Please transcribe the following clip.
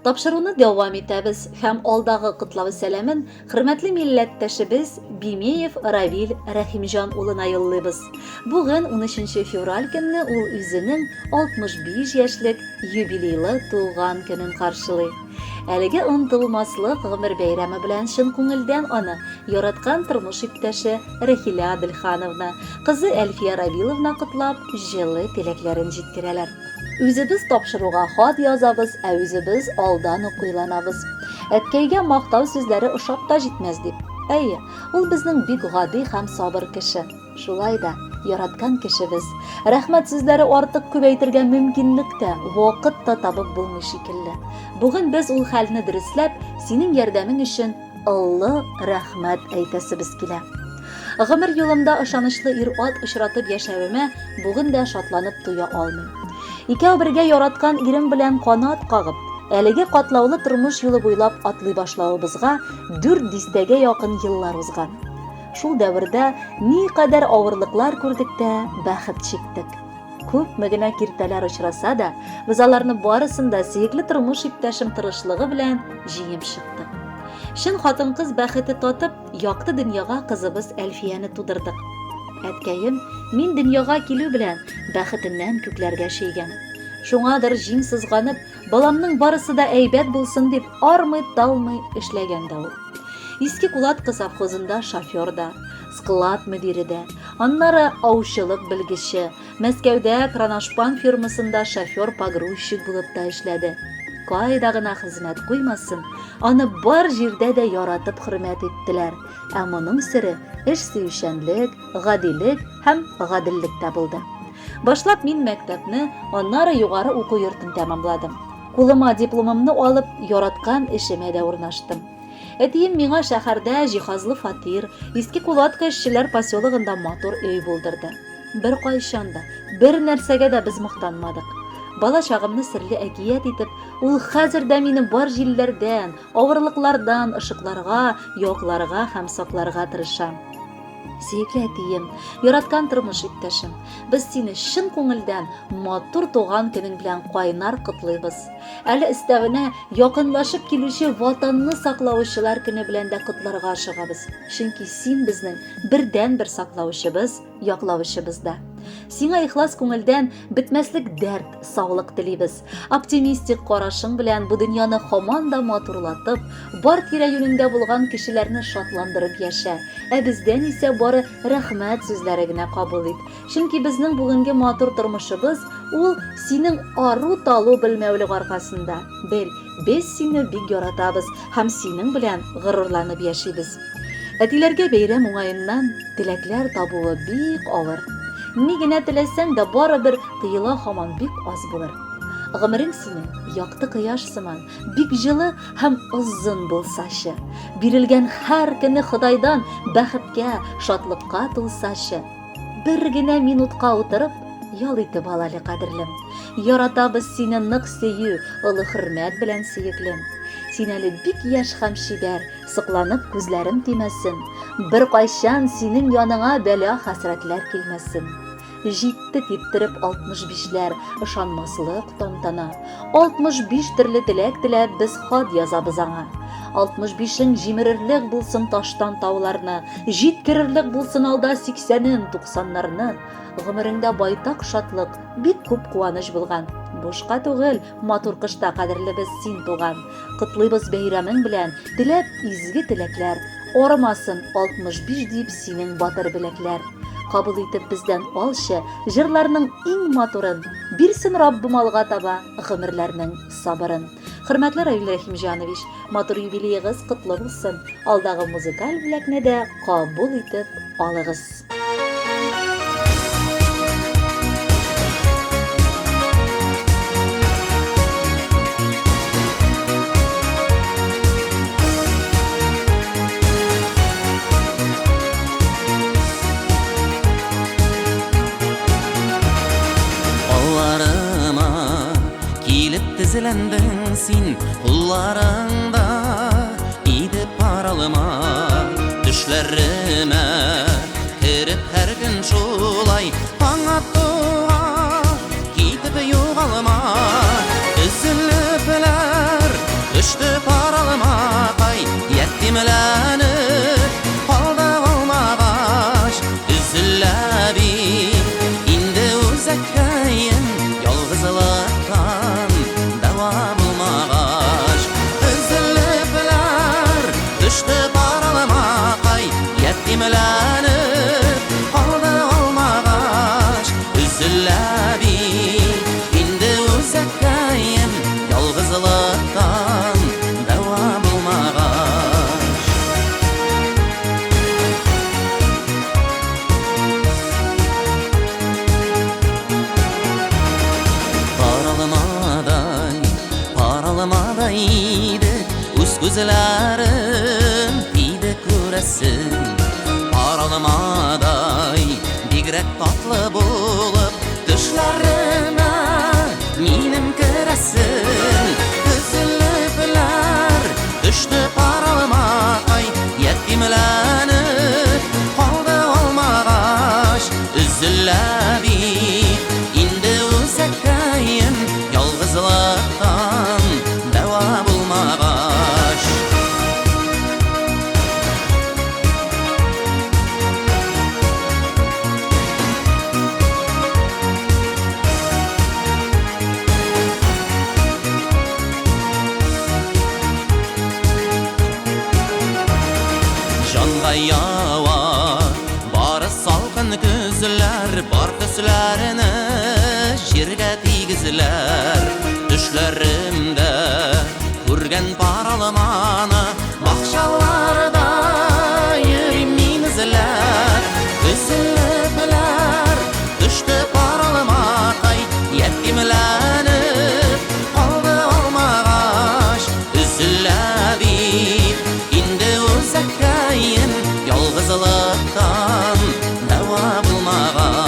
Тапшыруны дәвам итәбез һәм алдагы котлау сәламен хөрмәтле милләттәшебез Бимеев Равил Рәхимҗан улына юллыйбыз. Бүген 13 февраль көнне ул үзенең 65 яшьлек юбилейлы туган көнен каршылый. Әлеге онытылмаслык гомер бәйрәме белән чын күңелдән аны яраткан тормыш иптәше Рәхилә Аделхановна, кызы Әлфия Равиловна котлап, җылы теләкләрен җиткерәләр. Үзебез тапшыруга хат язабыз, ә үзебез алдан ук уйланабыз. Әткәйгә мактау сүзләре ошап та җитмәс дип. Әйе, ул безнең бик гади һәм сабыр кеше. Шулай да, яраткан кешебез. Рәхмәт сүзләре артык күп әйтергә мөмкинлек тә, вакыт та табып булмый шикелле. Бүген без ул хәлне дөресләп, синең ярдәмең өчен Олы рәхмәт әйтәсебез килә. Гомер юлымда ышанычлы ир-ат очратып яшәвемә бүген дә шатланып туя алмыйм. Икәү бергә яраткан ирем белән канат кагып, әлеге катлаулы тормыш юлы буйлап атлый башлавыбызга дүрт дистәгә якын еллар узган. Шул дәвердә никадәр авырлыклар күрдек тә, бәхет чиктек. Күпме генә киртәләр очраса да, без аларны барысын да сөекле тормыш иптәшем тырышлыгы белән җиңеп чыктык. Чын хатын-кыз бәхете татып, якты дөньяга кызыбыз Әлфияне тудырдык. Әткәем, мин дөньяга килү белән, бәхетеннән күкләргә чөйгән. Шуңадыр җиң сызганып, баламның барысы да әйбәт булсын дип, армый-талмый эшләгән дә ул. Иске Кулаткы совхозында шофер да, склад мөдире дә, аннары аучылык белгече, Мәскәүдә Кроношпан фирмасында шофер-погрузчик булып та эшләде. Кайда гына хезмәт куймасын, аны бар җирдә дә яратып хөрмәт иттеләр. Ә моның сере эш сөючәнлек, гадилек һәм гаделлектә булды. Башлап мин мәктәпне, аннары югары уку йортын тәмамладым. Кулыма дипломымны алып, яраткан эшемә дә урнаштым. Әтием миңа шәһәрдә җиһазлы фатир, Иске Кулатка эшчеләр поселогында матур өй булдырды. Беркайчан да, бер нәрсәгә дә без мактанмадык. Бала чагымны серле әкият итеп, ул хәзер дә мине бар җилләрдән, авырлыклардан ышыкларга, якларга һәм сакларга тырыша. Сөекле әтием, яраткан тормыш иптәшем, без сине чын күңелдән матур туган көнең белән кайнар котлыйбыз. Әле өстәвенә якынлашып килүче Ватанны саклаучылар көне белән дә котларга ашыгабыз. Чөнки син безнең бердәнбер саклаучыбыз, яклаучыбыз да. Сиңа ихлас күңелдән бетмәслек дәрт, саулык телибез. Оптимистик карашың белән бу дөньяны һаман да матурлатып, бар тирә-юнеңдә булган кешеләрне шатландырып яшә. Ә бездән исә бары рәхмәт сүзләре генә кабул ит. Чөнки безнең бүгенге матур тормышыбыз ул синең ару-талу белмәүлек аркасында. Бел, без сине бик яратабыз һәм синең белән горурланып яшибез. Әтиләргә бәйрәм уңаеннан теләкләр табуы бик авыр. Ни генә теләсәң дә, барыбер тыела һаман бик аз булыр. Гомерең синең якты кояш сыман, бик җылы һәм озын булсачы. Бирелгән һәр көне Ходайдан бәхеткә, шатлыкка тулсачы. Бер генә минутка утырып, ял итеп ал әле, кадерлем. Яратабыз сине нык сөю, олы хөрмәт белән, сөеклем. Син әле бик яшь һәм чибәр, Сокланып күзләрем тимәсен, Беркайчан синең яныңа бәла-хәсрәтләр килмәсен. Җитте типтереп алтмыш бишләр, Ышанмаслык тантана. 65 төрле теләк теләп без хат язабыз аңа. 65-ең җимерерлек булсын таштан тауларны, Җиткерерлек булсын алда сиксәнен, туксаннарны. Гомереңдә байтак шатлык, бик күп куаныч булган. Бушка түгел, матур кышта кадерлебез син туган. Котлыйбыз бәйрәмең белән, теләп изге теләкләр, Арымасын 65 дип синең батыр беләкләр. Кабул итеп бездән алчы җырларның иң матурын, Бирсен Раббым алга таба гомерләрнең сабырын. Хөрмәтле Равил Рәхимҗанович, матур юбилеегыз котлы булсын! Алдагы музыкаль бүләкне дә кабул итеп алыгыз. Алларыма килеп тезеләндең син, кулларыңда иде пар алма. Төшләремә кереп һәр көн шулай таң атуга китеп югалма. Өзелепләр иде, үз күзләрем тиде күрәсең. Каралмадай бигрәк татлы булып төшләремә минем керәсең. Өзелепләр төште каралмакай, ятимләнеп калды алмагач. Өзелә бит инде үзәккәем, ялгызлыктан дәва булмагач. Җанга ява бары салкын көзләр, бар төсләрне җиргә тигезләр. Төшләремдә күргән пар алманы бакчаларда йөрим мин эзләп. Өзелепләр төште пар алмакай, ятимләнеп калды алмагач. Өзелә бит инде үзәккәем, ялгызлыктан дәва булмагач.